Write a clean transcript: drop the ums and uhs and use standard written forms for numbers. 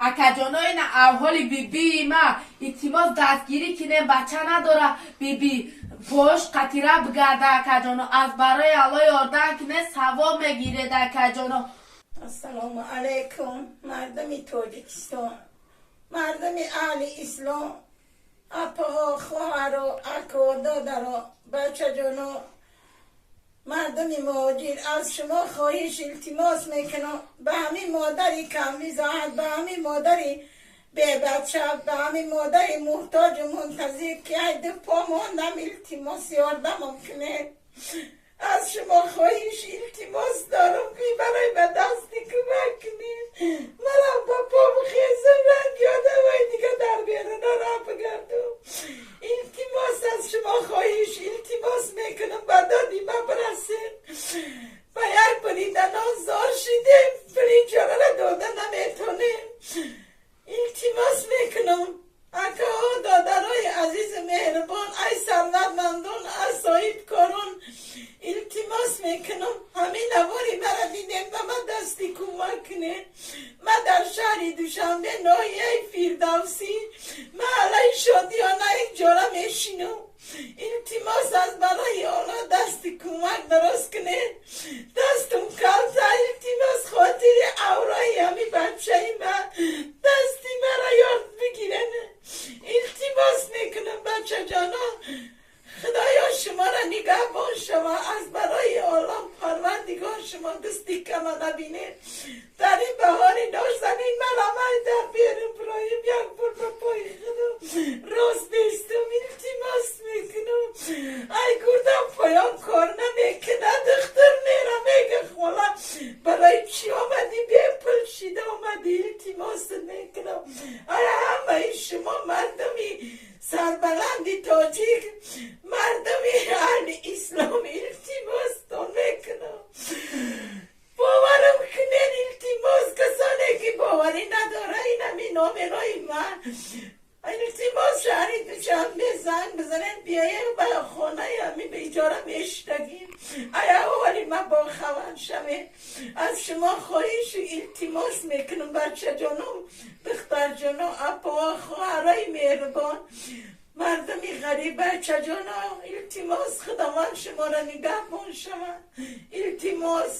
Акаҷоно, ина авҳоли бибии ма, илтимос, дастгирӣ кинем. Бача надора, биби пош қатира бигарда. Акаҷоно, аз барои Алло ёрдам кине, савоб мегиред, акаҷоно. Ассалому алайкум, мардуми Тоҷикистон, мардуми аҳли ислом, апаҳо, хоҳаро, ако, додаро, бачаҷоно, мардуми муҳоҷир, аз шумо хоҳиш, илтимос мекунам. Ба ҳамин модари камбизоат, ба ҳамин модари бебача, ба ҳамин модари муҳтоҷу мунтазир, ки айду по мондам, илтимос, ёрдамам кунед. Аз шумо хоҳиш, илтимос дорам, ки барои ба дасти кӯмак кунед, манам ба по бихезам, ранги одамои дига дар беруна ра бигардум. Илтимос, аз шумо хоҳиш, илтимос мекунам, ба доди ма бирасед. Ба як буриданон зор шидем, пули иҷораро дода наметонем. Илтимос мекунам, акаҳо, додарои азизу меҳрубон, ай сарватмандон, аз соҳибкорон, илтимос мекунам, ҳамин навори мара дидем, ба ман дасти кӯмак кунед. Ма дар шаҳри Душанбе, ноҳияи Фирдавсӣ, маҳаллаи Шодиёна иҷора мешинам. Илтимос, аз барои Алло дасти кӯмак дароз кунед. Дастум калта, илтимос, хотири аврои ҳами бачаи ма дасти мара ёд бигирен. Илтимос мекунам, бачаҷоно, Худоё шуморо нигаҳбон шава. Аз барои Олам Парвардигор шумо дасти кама набинед. Дар ин баҳори нозанин марамай дар берун бироем, як бор ба пои худам рост бистум. Илтимос мекунам. Ай гурдам поён кор намекунад, духтур мера, мега: «Хола, барои чӣ омадӣ? Бепул шида омадӣ?» Илтимос мекунам, ай ҳамаи шумо, мардуми сарбаланди тоҷик, мардуми аҳли ислом, илтимостон мекунам, боварам кунед, илтимос. Касоне ки боварӣ надора, инами номерои ман, илтимос, шаҳри Душанбе занг бизанед, биёед ба хонаи ҳами ба иҷора мешитагим. Ай аввали ма бохабар шавед. Аз шумо хоҳишу илтимос мекунам, бачаҷоно, духтарҷоно, апоҳо, хоҳарои меҳрубон, мардуми ғариб, бачаҷоно, илтимос, Худованд шуморо нигаҳбон шавад, илтимос.